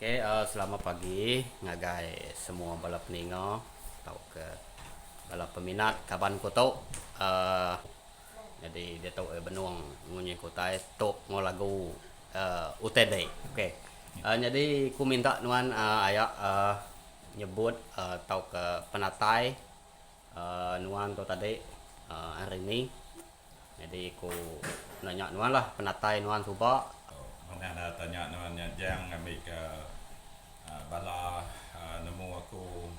Ok selamat pagi ngagai semua bala peninga tauka bala peminat kaban ku tu uhh nyadi diatu benung munyi ku utai tu enggau lagu uhh utai dei ok uhh nyadi ku minta nuan uhh aya uhh nyebut uhh tauka penatai uhh nuan tu tadi uhh hari ni. Nyadi ku nanya nuan lah penatai nuan suba. Manah enda tanya nuan nya jang ngambika bala nemu aku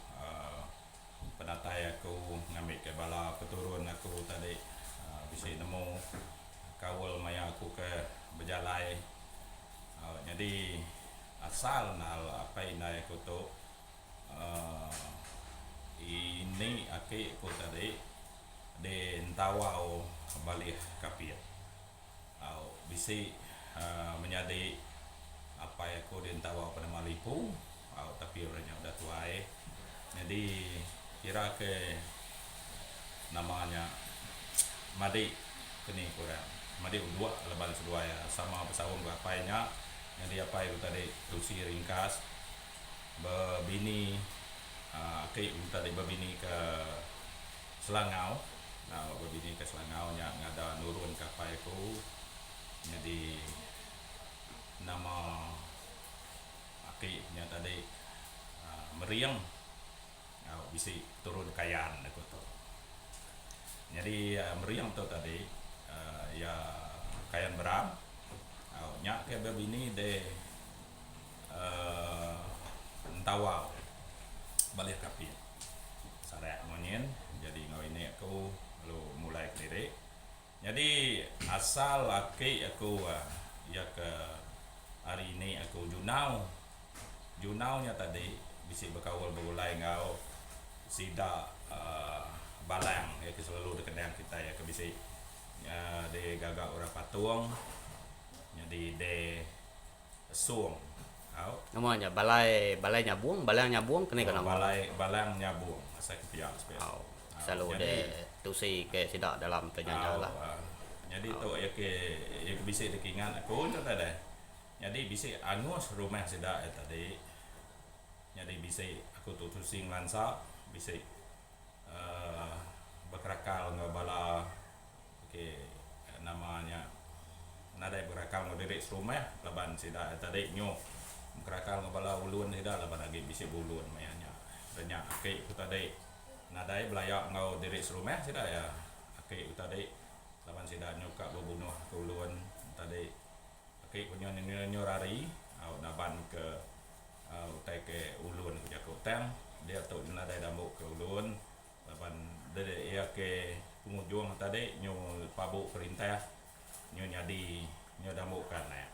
penatai aku ngambika bala peturun aku tadi bisi nemu kaul maya aku ke bejalai. Nyadi asal nal apai indai aku tu uhh ini aki ku tadi di Entawau Balih Kapit. Au bisi uhh menyadi apai aku di Entawau benama Lipu au tapi orang nya udah tuai. Nyadi kira ke nama nya madi keni ku orang madi udok laban seduai sama besaum enggau apai nya. Nyadi apai ku tadi Tusi Ringkas bebini uhh aki ku tadi bebini ke Selangau enggau bebini ke Selangau nya ngada nurun ke apai aku nyadi nama aki nya tadi uhh Mering enggau bisi turun Kayan aku tu. Nyadi Mering tu tadi uhh iya Kayan Beram enggau nya ke bebini deh uhh Entawau Balih Kapit. Sarak enggau nyin jadi enggau ini aku lalu mulai kediri. Nyadi asal aki aku iya ke ari ini aku Junau. Junau nya tadi bisi bekaul begulai enggau sida uhh Balang iya ke selalu dikenang kitai iya ke bisi uhh digaga orang patung nyadi deh Sung. Au. Nama nya balai balai nyabung balang nyabung keni ka nama. Balai balang nyabung asai ke pia sepia. Au. Selalu de tusi ke sida dalam ke nya nya lah. Nyadi tu iya ke iya ke bisi dikingat aku nya tadi. Nyadi bisi angus rumah sida iya tadi. Nyadi bisi aku tu tusi ngelansa bisi uhh bekerakal enggau bala Okey nama nya nadai bekerakal enggau diri serumah laban sida tadi nyuh bekerakal enggau bala ulun sida laban agi bisi bulun maya nya. Da nya aki ku tadi nadai belaya enggau diri serumah sida iya. Aki ku tadi laban sida nyuka bebunuh ke ulun tadi aki ku nyau nyau rari au naban ke utai ke ulun ku jaku tang diatu nadai dambu ke ulun. Laban dede iya ke pengujung tadi nyu pabu perintah nyu nyadi nyu dambu ke anak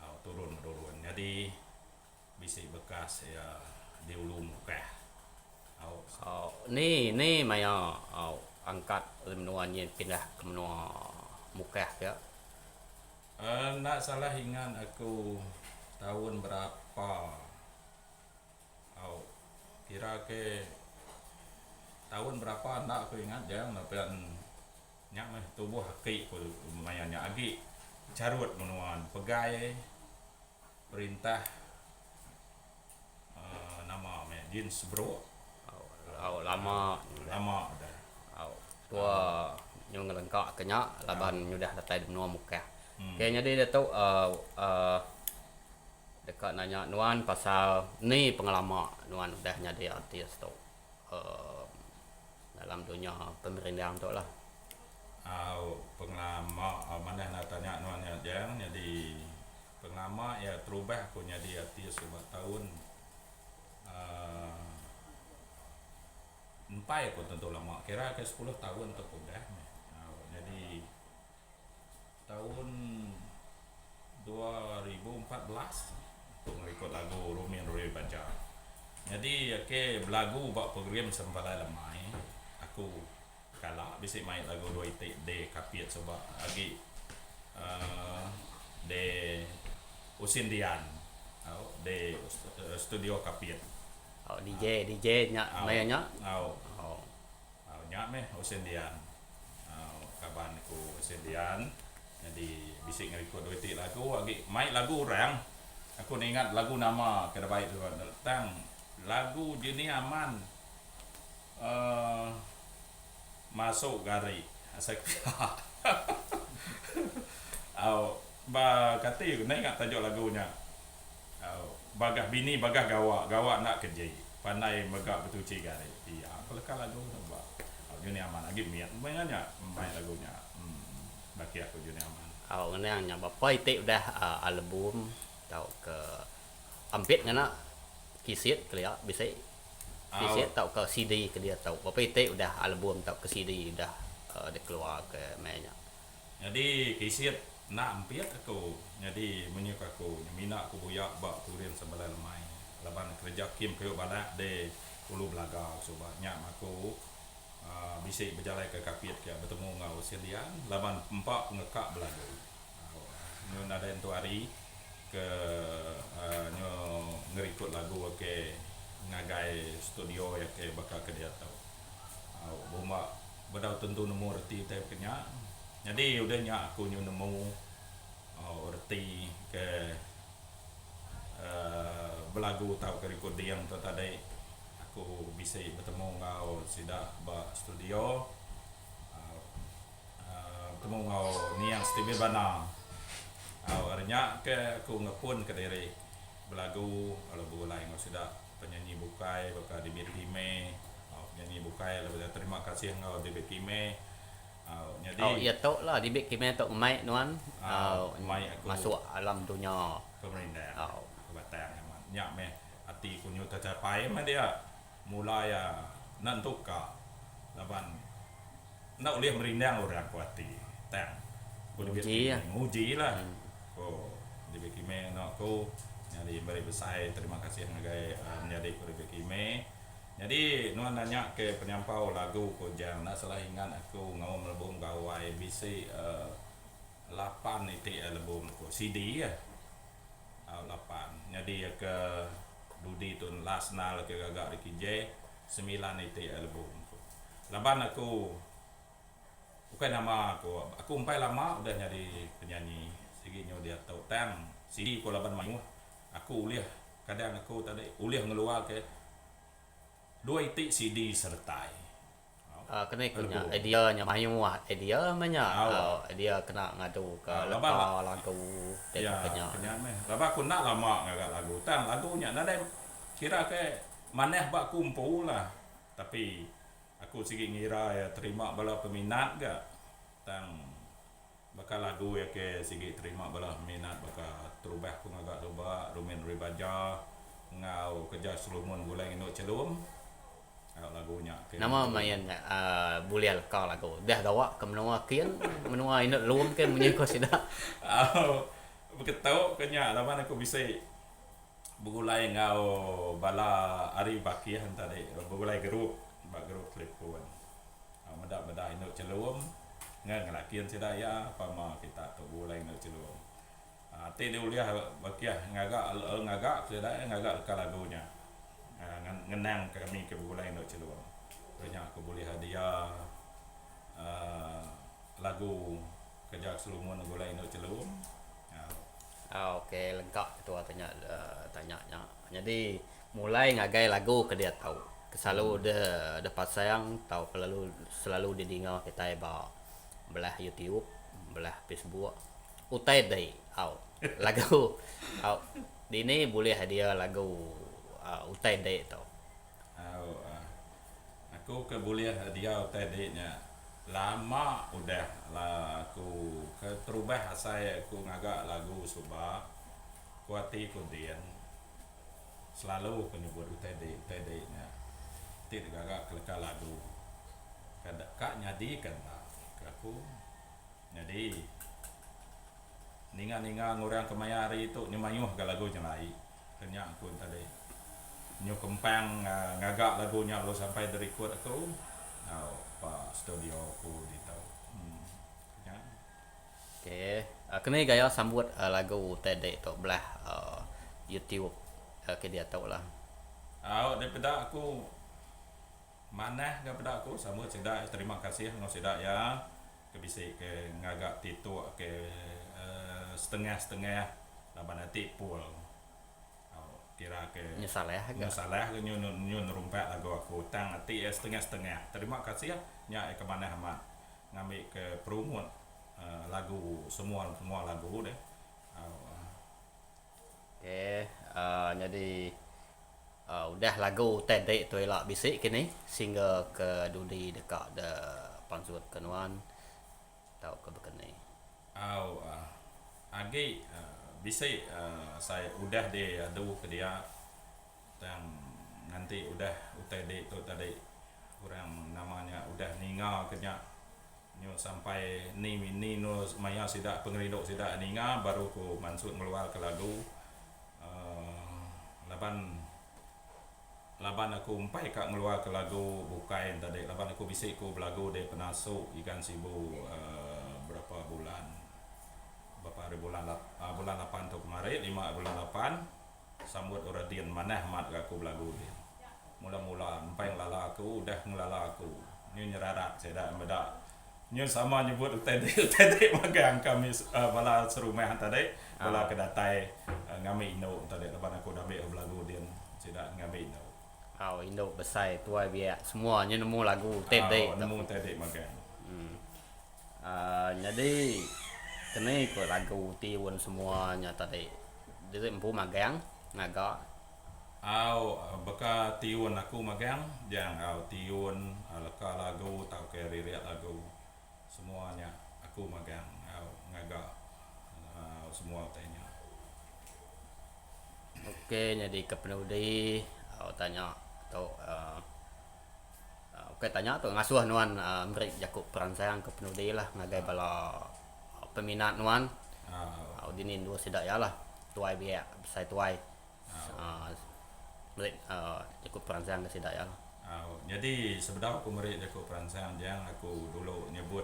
au turun menurun nyadi bisi bekas iya di ulu Mukah au. Au ni ni maya au angkat ari menua nyin pindah ke menua Mukah pia. Enda salah ingat aku taun berapa. Au kira ke taun berapa enda aku ingat ja laban nya meh tubuh aki ku maya nya agi charut menua pegai perintah uhh nama meh James Brooke. Au lama lama udah. Au tua nyu ngelengka ke nya laban nyudah datai di menua Mukah. Okey nyadi diatu uhh Deka nanya nuan pasal ni pengelama nuan udah nyadi artis tu uhh dalam dunya pemerindang tu lah. Au pengelama manah enda tanya nuan nya jang nyadi pengelama iya terubah ku nyadi artis ba taun uhh empai ku tentu lama kira ke sepuluh taun tu udah meh nyadi. Taun 2014 aku ngerikod lagu Rumin Rui Baja. Nyadi ake belagu ba program Sempalai Lemai aku kala bisi mai lagu dua iti de Kapit suba agi uhh de Usin Dian au de studio Kapit. Au DJ DJ nya maya nya. Au. Au nya meh Usin Dian. Au kaban aku Usin Dian nyadi bisi ngerikod dua iti lagu agi mai lagu orang. Aku enda ingat lagu nama ke dibai suba tang lagu Jenie Aman uhh masu gari asai ke pia. Au ba kati ku enda ingat tajuk lagu nya. Au bagah bini bagah gawa, gawa enda keji pandai mega betuchi gari. Pia ku leka lagu tu ba. Au Jenie Aman agi mit maya nya mai lagu nya. Uhh baki aku Jenie Aman. Au ngenang nya bapa iti udah album tauka ampit ngena kisit kelia bisi kisit tauka CD ke diatu. Bapa iti udah album tauka CD udah dikeluarka meh nya. Nyadi kisit enda ampit aku nyadi munyi ku aku nyemina ku buya ba Kuring Sebelah Lemai laban kereja kim kayu balak di Ulu Belaga suba nya mah aku. Bisi bejalai ke Kapit ke betemu enggau Silian laban empa pengeka belagu. Nyu nadai entu hari ke nyu ngerikut lagu ke ngagai studio iya ke baka ke diatu. Bumba bedau tentu nemu reti utai ke nya. Nyadi udah nya aku nyu nemu reti ke belagu tauka recording tu tadi. Aku bisi betemu enggau sida ba studio betemu enggau niang Stephen Bana. Ari nya ke aku ngepun kediri belagu lalu begulai enggau sida penyanyi bukai baka David Kime penyanyi bukai lalu terima kasih enggau David Kime. Nyadi Au iya tu lah David Kime tu ngemai nuan masuk alam dunya pemerindang batang nya meh. Ati ku nyu tecapai meh dia mula iya enda entu ka laban enda ulih merindang orang ku ati tang ku dibit Nguji kimin nguji lah ku dibit kimin ngena ku nyadi meri besai terima kasih ngagai menyadi ku dibit kimin nyadi nuan nanya ke penyampau lagu ku jang enda salah ingat aku ngaum lebuh gawai bisi uhh lapan iti album ku CD ah. Au lapan. Nyadi iya ke dudi tu last nal ke gaga Ricky Jay semilan iti album ku. Laban aku ukai nama aku, aku empai lama udah nyadi penyanyi sigi nyu diatu tang CD ku laban mayuh aku ulih kadang aku tadi ulih ngeluar ke dua iti CD seretai. Kena iku nya idea nya mayuh idea meh nya idea kena ngadu ka leka lagu ti baka nya. Nya meh laban aku enda lama ngaga lagu tang lagu nya nadai kira ke manah ba aku empu lah tapi aku sigi ngira iya terima bala peminat ga tang baka lagu iya ke sigi terima bala peminat baka terubah ku ngaga suba Rumin Ribaja enggau Keja Selumun Gulai Ngindu Chelum. Lagu nya ke. Nama main nya bulih leka lagu. Dah gawa ke menua kin, menua inu lum ke munyi ko sida. Au beketu ke nya laban aku bisi begulai enggau bala ari bakih tadi begulai group ba group telefon. Meda meda indu chelum ngan ngelakin sida iya pama kita tu begulai indu chelum. Ti diulih bakih ngaga ngaga sida iya ngaga leka lagu nya. Ngenang kami ke begulai enggau chelum. Udah nya aku bulih hadiah uhh lagu Keja Keselumun Begulai Enggau Chelum. Ok lengka ketua tanya tanya nya. Nyadi mulai ngagai lagu ke diatu ke selalu deh deh pasang tauka lalu selalu didinga kitai ba belah YouTube belah Facebook utai dei au lagu au Dini bulih idea lagu utai dik tu? Au aku ke bulih idea utai dik nya lama udah la aku keterubah asai aku ngaga lagu suba ku ati ku din selalu ku nyebut utai dik utai dik nya ti digaga ke leka lagu ka nyadi ke enda ke aku. Nyadi, ninga-ninga ngurang kemaya hari tu nyemayuh ga lagu nyelai. Ke nya aku tadi nyu kempang ngaga lagu nya lalu sampai dirikod aku enggau ba studio aku ditu. Nya. Okey, keni gaya sambut lagu utai dik tu belah YouTube ke diatu lah. Au dipeda aku Manah ga peda aku sambut sida terima kasih enggau sida iya ke bisi ke ngaga tituk ke setengah-setengah laban ati pul. Iya ke Nyu salah ga. Nyu salah ga nyu nyu nerumpak lagu aku tang ati iya setengah setengah. Terima kasih nya iya ke manah amat ngambi ke perumut lagu semua semua lagu deh. Okay nyadi udah lagu utai dik tu ila bisi kini single ke dudi deka de pansut ke nuan tauka baka ni. Au agi bisi sai udah di adu ke dia tang nganti udah utai dik tu tadi orang nama nya udah ninga ke nya. Nyu sampai ni ni nu maya sida pengerindu sida ninga baru ku mansut ngeluar ke lagu uhh laban laban aku empai ka ngeluar ke lagu bukai ne tadi laban aku bisi ku belagu di Penasu Igan Sibu uhh berapa bulan berapa hari bulan bulan lapan tu kemari lima bulan lapan sambut orang din manah amat ga aku belagu din. Mula-mula empai ngelala aku udah ngelala aku nyu nyerarat sida meda nyu sama nyebut utai ti utai ti magang kami bala serumah tadi bala ke datai ngambi indu tadi laban aku udah ambi belagu din sida ngambi indu. Au indu besai tuai biak semua nyu nemu lagu utai ti. Au nemu utai ti magang. Uhh nyadi keni ku lagu tiun semua nya tadi diri empu magang ngaga. Au baka tiun aku magang jang au tiun leka lagu tauka lirik lagu semua nya aku magang au ngaga semua utai nya. Ok nyadi ke penudi au tanya tu uhh ukai tanya tu ngasuh nuan meri jaku peransang ke penudi lah ngagai bala peminat nuan au dini endur sida iya lah tuai biak besai tuai. Meri jaku peransang ke sida iya. Nyadi sebedau aku meri jaku peransang jang aku dulu nyebut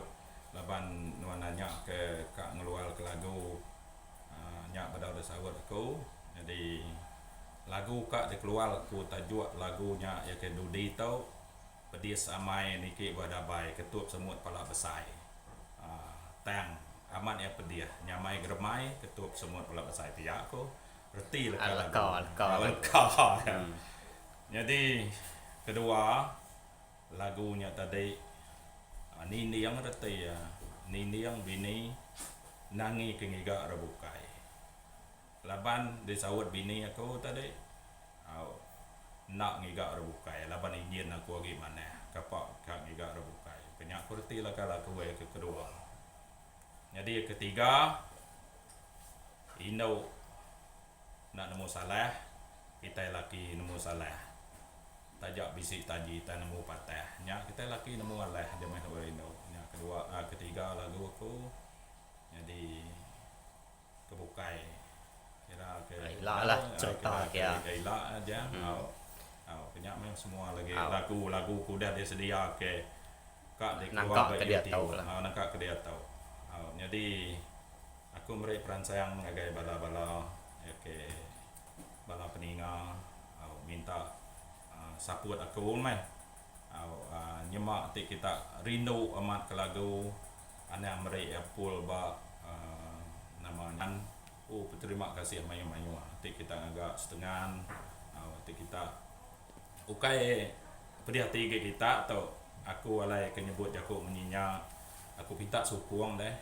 laban nuan nanya ke ka ngeluar ke lagu nya bedau deh saut aku. Nyadi lagu ka dikeluar aku tajuk lagu nya iya ke dudi tu Pedis amai niki ba dabai ketup semut pala besai. Tang amat iya pedih nyamai geremai ketup semut pala besai pia ku. Reti leka lagu. Leka iya. Nyadi kedua lagu nya tadi ninding reti iya. Ninding bini nangi ke ngiga orang bukai. Laban disaut bini aku tadi au enda ngiga orang bukai laban injin aku agi manah kapa ka ngiga orang bukai. Penya ku reti leka lagu iya ke kedua. Nyadi ketiga Indu enda nemu salah, kitai laki nemu salah. Taja bisi taji tang nemu patah. Nya kitai laki nemu alah aja meh orang indu. Nya kedua uhh ketiga lagu aku nyadi ke bukai kira ke Ila lah cerita ke ila aja au. Au ke nya meh semua lagi lagu lagu ke udah disedia ke ka dikeluar ba YouTube. Nangka ke diatu. Au nyadi. Aku meri peransang ngagai bala-bala ke bala peninga au minta support aku meh au nyema ti kita rindu amat ke lagu anang meri full ba nama nya oh beterima kasih mayuh-mayuh ti kita ngaga setengan au ti kita ukai pedih ati agi kita tu aku alai ke nyebut jaku munyi nya aku pinta sukung deh.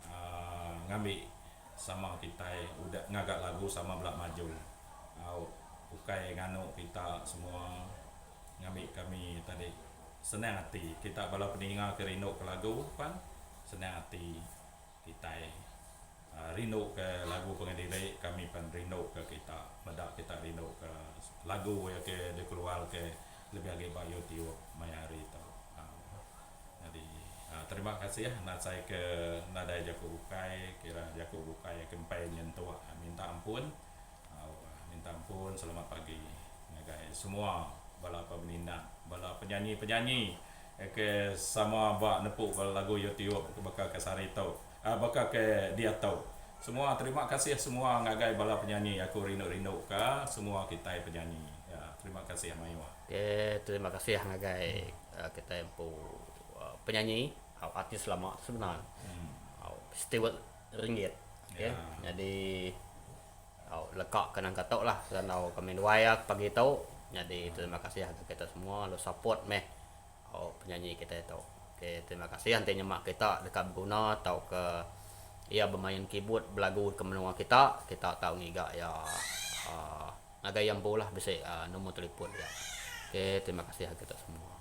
uhh ngambi sama kitai udah ngaga lagu sama bela maju au ukai nganu kita semua ngambi kami tadi senang ati kita bala peninga ke rindu ke lagu pan senang ati kitai uhh rindu ke lagu pengen diri kami pan rindu ke kita meda kita rindu ke lagu iya ke dikeluar ke lebih agi ba YouTube maya hari tu. Nyadi terima kasih nasai ke nadai jaku bukai kira jaku bukai ke empai nyentuk minta ampun minta ampun selamat pagi ngagai semua bala peminat bala penyanyi penyanyi ke sama ba nepu bala lagu YouTube baka ke sehari tu baka ke diatu semua terima kasih semua ngagai bala penyanyi aku rindu rindu ka semua kitai penyanyi terima kasih mayuh. Okay terima kasih ngagai Kitai empu penyanyi tau artis lama tu sebenar Steward Ringgit okay nyadi Au leka ke nangka tu lah randau kami duai iya pagi tu. Nyadi terima kasih ngagai kita semua lalu support meh au penyanyi kitai tu. Okay terima kasih enti nyema kita deka beguna tauka iya bemain keyboard belagu ke menua kita, kita tau ngiga iya aaa ngagai iya empu lah bisi aaa nombor telefon iya. Okay terima kasih ngagai kita semua.